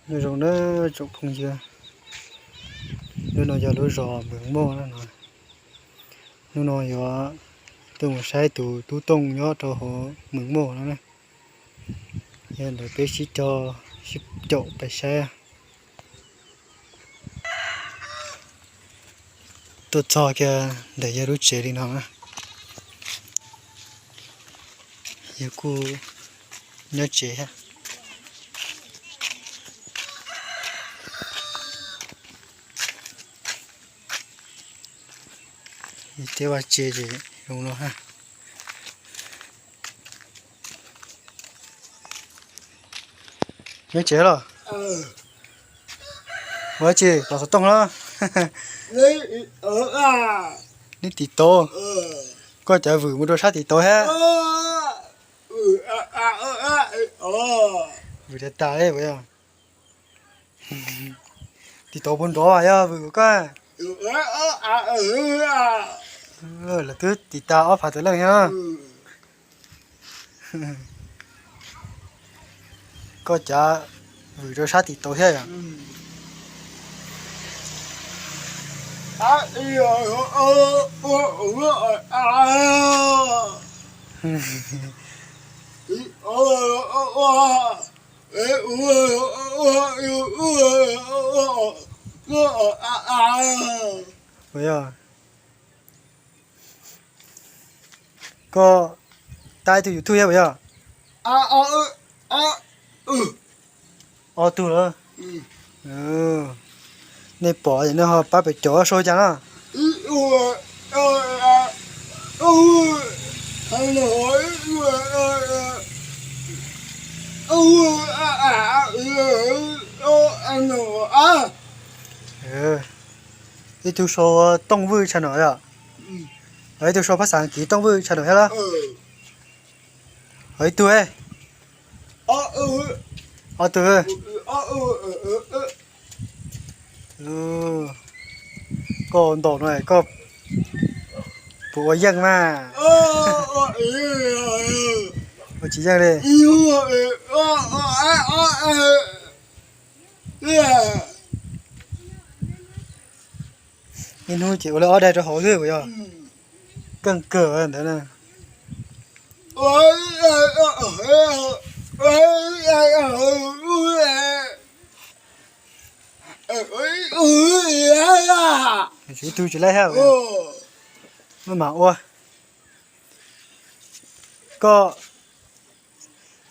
Nyob zoo na tsoom phooj ywg, hnub no yog lub zos Mws Moj na no. Hnub no yuav tuaj mus saib tus tub Tooj nyob rau hauv Mws Moj no na. Yog ntawd peb sib cog sib caum pais saib. Tuaj txog kiag ntawm yawg lub tsev li no, yawg kuj nyob tsev thiab. Yawg tsev ces zoo no. Nyob tsev los? Ua tsi tom xov tooj los? Neb tiv tauv. Koj cov vwm mus rau sab tiv tauv thiab. Vwm tas tas, tiv tauv puas nrov yog vwm koj? Lawv twb tiv tas ob phav tawm leej thiab. Koj cav vwm rau sab tim tauv thiab yom? Ua yog koj tab ib tug YouTube thiab puas yog? Ob tug lawm. Nej pom nej ho pab pem caum sau cas na. Ib tug sau Tooj Vwj channel yom? Ib tug sau phab xav kiv Tooj Vwj channel thiab los? Ho ib tug, ob tug. Koj ntaus no koj puas ua yeej mas? Ua tsis yeej li. Niaj hnub ces ua li ob daim rau hauv xwb puas yog? Keej kawg ntawd na. Tshuav ib tug tsis laib thiab. Maj mam ua. Koj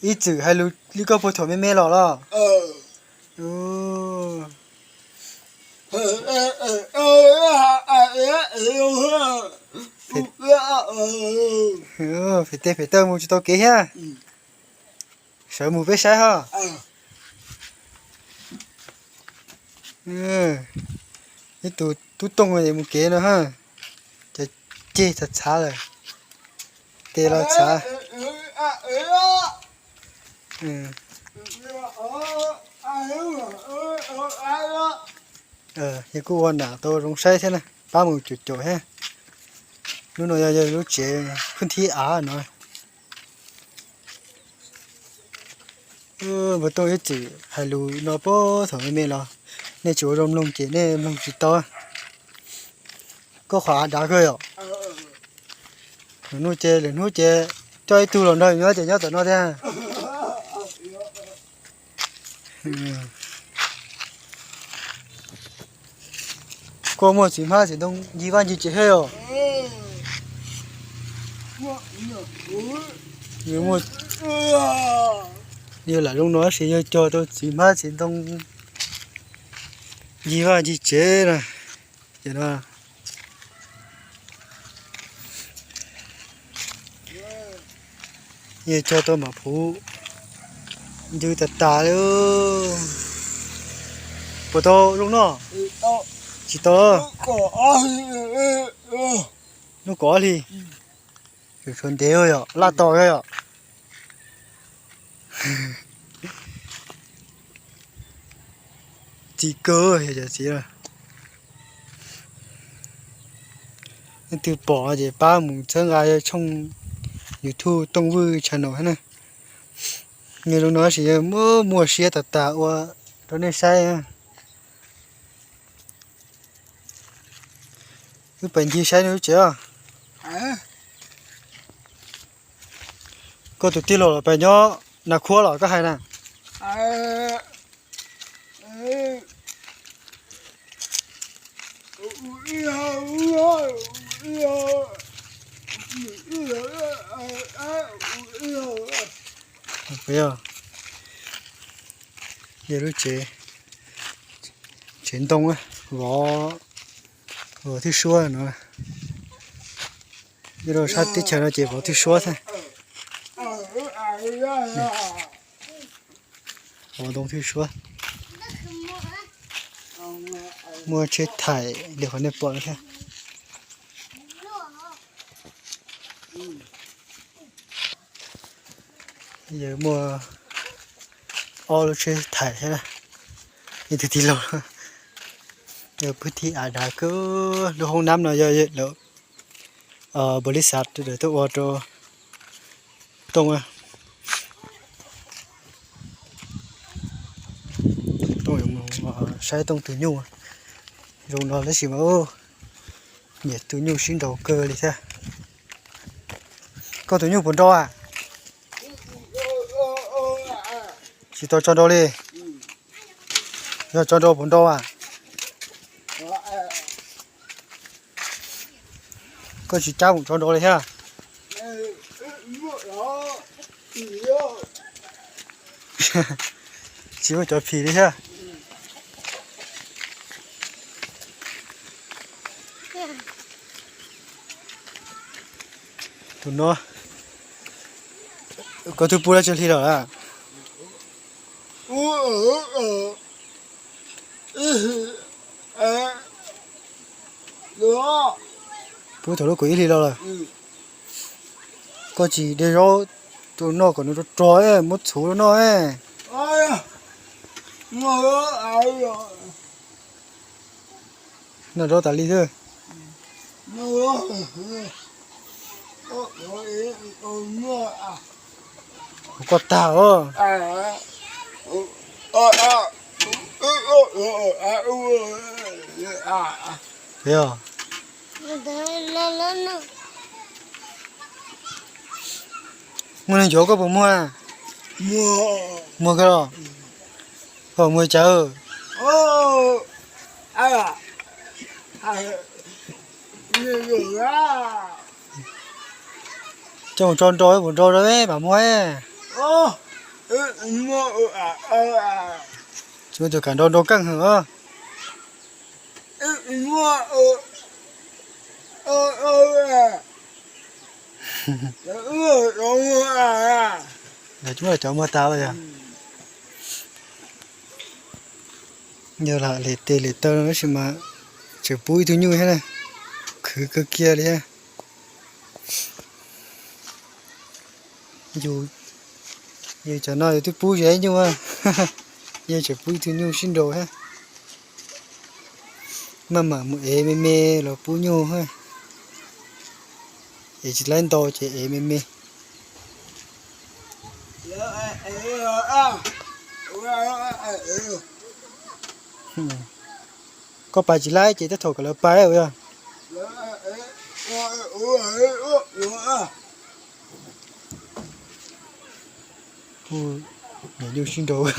ib txwm hais lus li koj puag thaum me me los los? Phem teb phem taw mus tsis tau kev thiab. Sawv mus peb saib ho. Ib tug tub Tooj es mus kev no ha. Cov ceg txhav txhav lawm. Tes los txhav. Yog kuj ua nam tau zoo saib thiab na, pab mus caum caum thiab. Lub no yog yawg lub tsev khwb thib av no. Npawg Tooj ib txwm hais lus no puag thaum me me los, nej tsis ua zoo mloog ces nej mloog tsis tau. Koj qhov av dav kawg yom? Lwm hnub ces, lwm hnub ces coj ib tug los nrog nyob ces nyob tom no thiab. Koj muaj txiv hmab txiv ntoo ncig vaj ncig tsev thiab yom? Yog lam zoo no tab sis yog cog tau txiv hmab txiv ntoo ncig vaj ncig tsev na. Ces no yog cog tau mam phuv ncw tas tas li. Puas tau zoo no? Tsis tau. Hnub kaum ob hlis. Tshuav ntev yom, laj tau yom. Txiv kawg yog cov txiv. Leej twg pom ces pab mus txhawb nqa tshooj YouTube Tooj Vwj channel thiab na. Nws zoo no tab sis muaj muaj siab tas tas ua Rau nej saib, wb pais ncig saib nej lub tsev os. Koj tus tij laug los pais nyob Nas Khuab los koj hais na? Yog lub tsev, tsev ntoo, vov, vov thwj suab no. Nyob rau sab teb chaws no ces vov thwj suab thiab. Vov ntoo thwj suab. Muaj tsheb thaim li qhov nej pom no thiab. Yog muaj ob lub tsheb thaim thiab na. Ib tug tij laug, yog pwg thij av dav kawg. Lub hoob nab no yog lawv npaus lis xav tuaj ua rau Tooj. Tooj yuav mus saib Tooj tus nyuj zoo no tab sis mas nyiam tus nyuj sib nraus kawg li thiab. Koj tus nyuj puas nrau a? Tsis tau tso nrau li. Yog tso nrau puas nrau a? Koj tsis cab mus tso nrau li thiab. Tsis muaj cov phim li thiab. Tus no, koj twb pub dab tsi hli lawm? Pub thaum lub kaum ib hli los lawm. Koj tsis de zaub rau noj kom nws rog rog, muab txhuv rau noj. Noj zaub tas li xwb. Koj tag os. Yog, muaj neeg ncuav koj puas muag? Muag kawg los? Koj muag cas? Coj mus tso nrau, puas nrau rau mam muag. Tsis muaj tus kam nrau, nrau keej heev os. Lawv cov muag tas lawm yog. Yog lam liam tes liam taw no tab sis mas tseem pub ib tug nyuj thiab na. Khwv kawg kiag li thiab. Yus, yus cov no yus twb pub zeb nyuj, yus tseem pub ib tug nyuj sib nraus thiab. Maj mam mus ev me me los pub nyuj, ev tsis laib ntau ces ev me me. Koj pais tsis laib ces tej thaum kom lawv pais ua yog. Hu, nyuj sib nraus.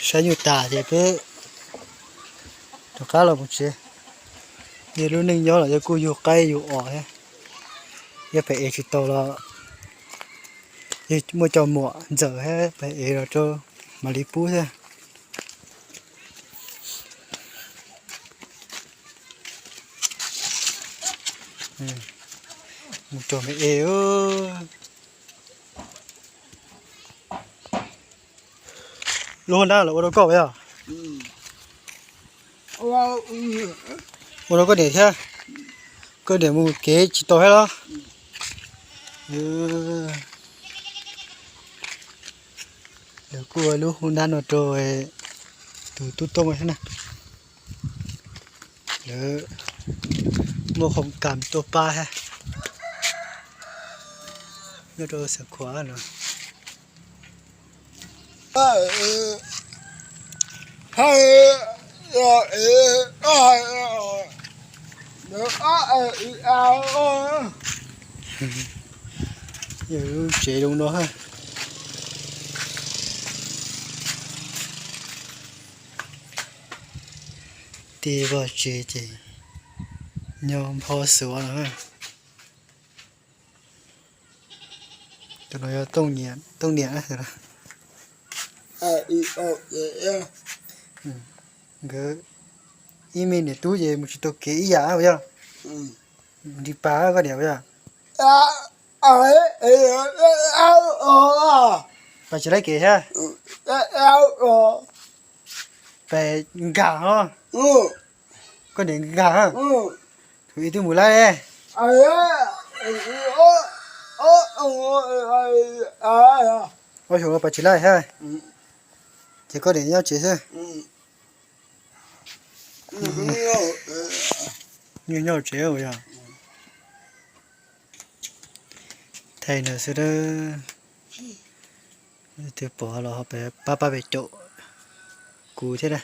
Saib nyuj tas ces peb rov qab los mus tsev. Yog lub neej nyob los yog kuj yug qaib yug os thiab. Yog pem ev tsis tau los yog muaj cov muam ntxawm thiab pem ev los rau mam li pub thiab. Mus tsuag me e. Lub hoob nab los ua rau koj yog? Ua rau koj niam thiab? Koj niam mus kev tsis tau thiab los? Lawv kuj ua lub hoob nab no rau tus tub Tooj thiab na. Lawv muaj qhov kas tuaj pab thiab. Nyob rau Xeev Khuam no. Yog lub tsev zoo no ha. Tej vaj tsev ces nyob npho xuav no. Tus no yog Tooj niam. Nkawd ib me niam tub ces mus tsis tau kev ib yam puas yog? Nrig pas koj niam puas yog? Pas tsis laib kev thiab. Pas nkag ho. Koj niam nkag ho. Tus ib twb mus laib. Ob xyoos no pas tsis laib thiab. Ces koj niam nyob tsev xwb. Nyob tsev yog thaij ntawd xwb. Twb pom los ho pab pab pem caum kuv thiab na.